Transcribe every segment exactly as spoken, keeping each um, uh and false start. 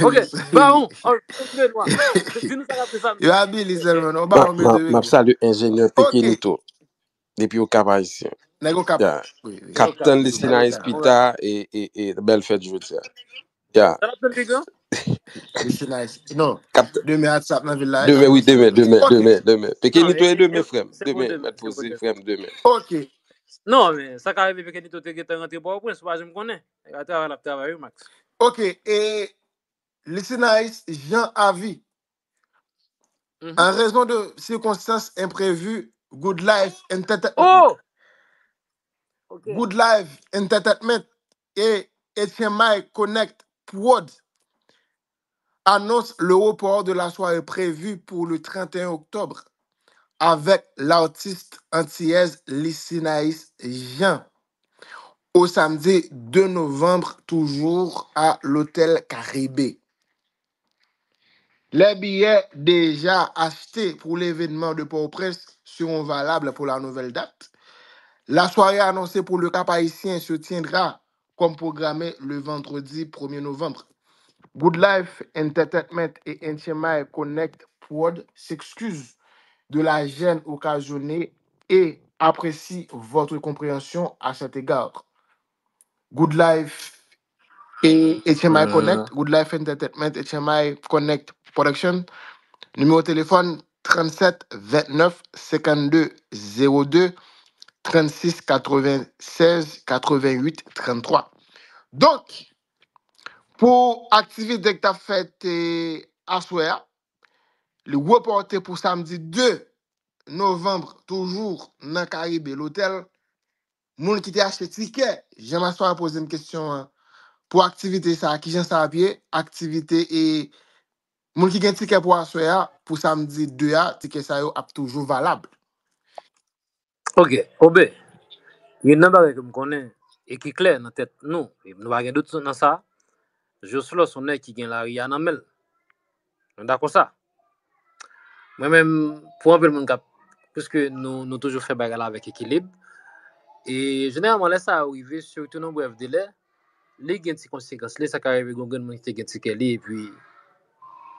Ok, Baron, oh, Andre Noir, di nou sa k ap di sa. Yo abili sèlman, non? Baron, m ap salye enjenyè Pekenito depi Okap Ayisyen. Nèg Okap. K ap tann Lisi Nice pita e, e, e bèl fèt jodi a. Ya. Sa l ap tann pi gran? Lisi Nice. Non. Demen WhatsApp nan vil la. Demen, wi, demen, demen, demen, demen. Pekenito e demen, frè m. Demen, mèt poze, frè m, demen. Ok. Non, men sa ka rive Pekenito te gentan rantre Pòtoprens, ou pa janm konnen. Nèg la travay, l ap travay, wi, Max. Ok, e Lisi Nice, Jean Avi. En raison de circonstances imprévues, Good Life Entertainment. Oh! Ok. Good Life Entertainment et H M I Connect Prod annonce le report de la soirée prévue pour le trente et un octobre avec l'artiste antillaise Lisi Nice Jean au samedi deux novembre, toujours à l'Hôtel Caribe. Les billets déjà achetés pour l'événement de Port-au-Prince seront valables pour la nouvelle date. La soirée annoncée pour le Cap Haïtien se tiendra comme programmé le vendredi premier novembre. Good Life Entertainment et H M I Connect Prod s'excusent de la gêne occasionnée et apprécient votre compréhension à cet égard. Good Life et H M I Connect, Good Life Entertainment, H M I Connect Production. Nimewo telefòn trannsenk vennèf senkannde zewo de, trannsis katrevennsèz katrevennuit tranntwa. Donk, pou aktivite k t ap fèt, eh, aswè a, li repòte pou samdi de novanm, toujou nan Caribe Lotèl. Moun ki te achte tikè, Jean Massoir poze m kesyon an, pou aktivite sa a, kijan sa ap ye, aktivite e moun ki gen tikè pou aswè a, pou samdi de a, tikè sa yo ap toujou valab. Ok, Obe, youn nan bagay ke m konnen e ki klè nan tèt nou, e nou pa gen dout nan sa, Jocelyn se yon nèg ki gen lari a nan men l. Nou dakò sa? Mwen menm, pou anpil moun k ap, piske nou, nou toujou fè bagay la avèk ekilib, e jeneralman, lè sa yo rive, sitou nan brèf delè, li gen ti konsekans li, sa ka rive gen yon grenn moun ki te gen tikè li, epi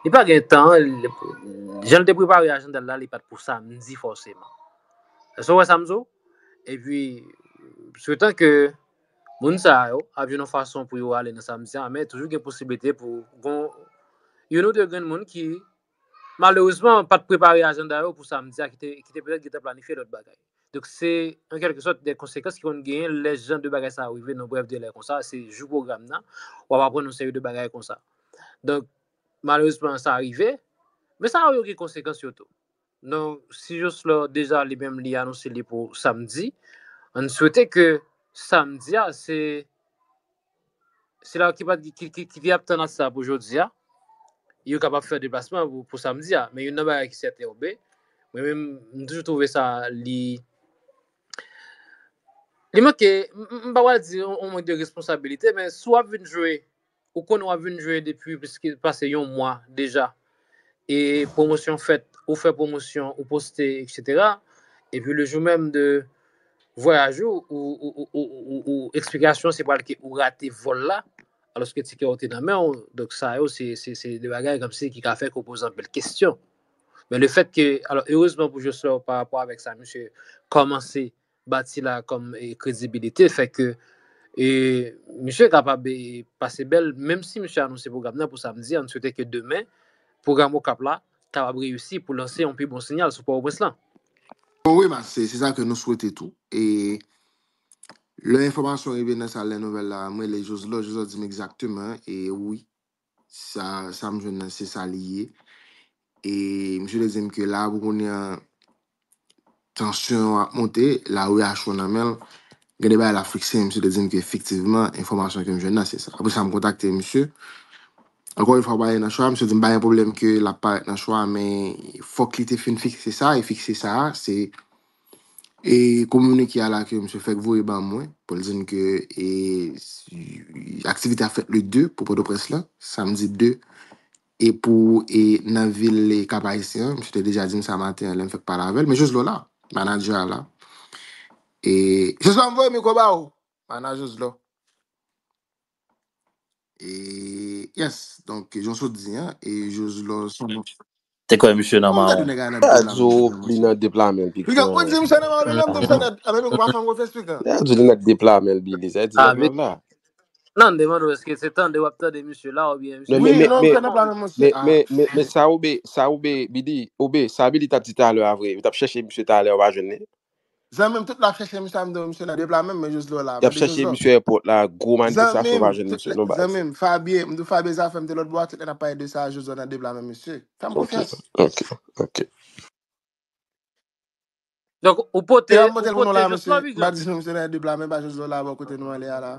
li pa gen tan, li, jan l te prepare ajanda l la, li pa t pou samdi fòseman. Èske w wè sa m di w? Epi, swetan ke moun sa yo ap jwenn yon fason pou yo ale nan samdi a, men toujou gen posiblite pou gon youn ou de grenn moun ki, malerezman, pa t prepare ajanda yo pou samdi a, ki te, ki te petèt gentan planifye lòt bagay. Donk, se, an kèlkesòt, de konsekans ki konn genyen lè jan de bagay sa yo rive nan brèf delè konsa, se jou pwogram nan, w ap aprann yon seri de bagay konsa. Donk, malerezman, sa rive, men sa yo gen konsekans yo tou. Donk, si Jocelyn deja li menm li anonse li pou samdi, ann swete ke samdi a, se, se la ki pa, ki, ki, ki, ki ap tann ak sa pou jodi a, yo kapab fè deplasman pou, pou samdi a. Men youn nan bagay ki sèten, Obe, mwen menm, m toujou twouve sa, li, li manke, m, m, m pa pral di yon, yon mank de responsabilite, men si w ap vin jwe, ou konnen w ap vin jwe depi plis ke, pase yon mwa deja, e pwomosyon fèt, ou fè pwomosyon, ou poste, etsetera. Epi le jou menm de vwayaj ou, ou, ou, ou, ou, ou, ou eksplikasyon se pral ke ou rate vòl la, alòske tikè ou te nan men w. Donk sa yo, se, se, se de bagay kòmsi ki ka fè ke w poze anpil kesyon. Men le fèt ke, alò, erezman pou Jocelyn, pa rapò avèk sa misye kòmanse bati la kòm, e, kredibilite, fè ke, e, misye kapab, e, pase bèl, menm si misye anonse pwogram nan pou samdi, ann swete ke demen, pwogram Okap la kapab reyisi pou lanse yon pi bon siyal sou Pòtoprens lan. Bon, wi, Mas, se, se sa ke nou swete tou. E lè enfòmasyon rive nan sal dè nouvèl la, m rele Jocelyn, Jocelyn di m egzakteman, e wi, sa, sa m jwenn nan, se sa li ye. E misye te di m ke la, pou kounye a, tansyon an ap monte, lari a cho nan men l. Gen de bagay l ap fikse, misye te di m ke efektivman, enfòmasyon ke m jwenn nan, se sa. Apre sa, m kontakte misye. Ankò yon fwa, m pale nan cho a, misye di m pa gen pwoblèm ke l ap parèt nan cho a, men fòk li te fin fikse sa, e fikse sa a, se, e kominike a la ke misye fèk voye ban mwen, pou l di m ke, e, aktivite a fèt le de pou Pòtoprens lan, samdi de, e pou, e nan vil, e, Kap Ayisyen an, misye te deja di m sa maten an, lè m fèk pale avè l, men Jocelyn la, manadjè a la. E, Jocelyn, m voye mikwo ba ou, manadjè Jocelyn. E, yes, donk, jan w sot di an, e Joslor se yon... Te kwè misye nan Mwen gade mawon. nèg la nan Sa depla di w menm, li nan depla men l, Piga, ou di Piksonè. Misye nan mawon, li menm tou Misye nan, a, menm ou pa fè m konfyans, Piga. Sa di w li nan depla men l, Bili. Sa di Ah, nèg mais lan la. Non, m demande, èske se tande w ap tande misye la oubyen misye Non, Wi, men, men, non, men, Misye nan depla menm, Misye. men, Ah. men, men, men sa ou be, sa ou be, Bili, ou be, sa Bili t ap di talè a vre. Yo t ap chèche misye talè, yo pa jwenn li. Zanmi m, tout la chèche Misye, a m di w Misye nan depla menm, men Joslor la. Y ap chèche misye èpòt la, gwo manifestasyon, pa jwenn misye, non, baz. Zanmi m, Fabie, m di w Fabie Zafèm te lòt bò a, tout lè n ap pale de sa, Joslor nan depla menm, Misye. Fè m Ok, konfyans. ok, ok. Donk, ou pote, E ap montre ou pou nou pote la, Joslor, Misye. Big M pa John. di nou Misye nan depla menm, pa Joslor la, bò kote nou ale a la.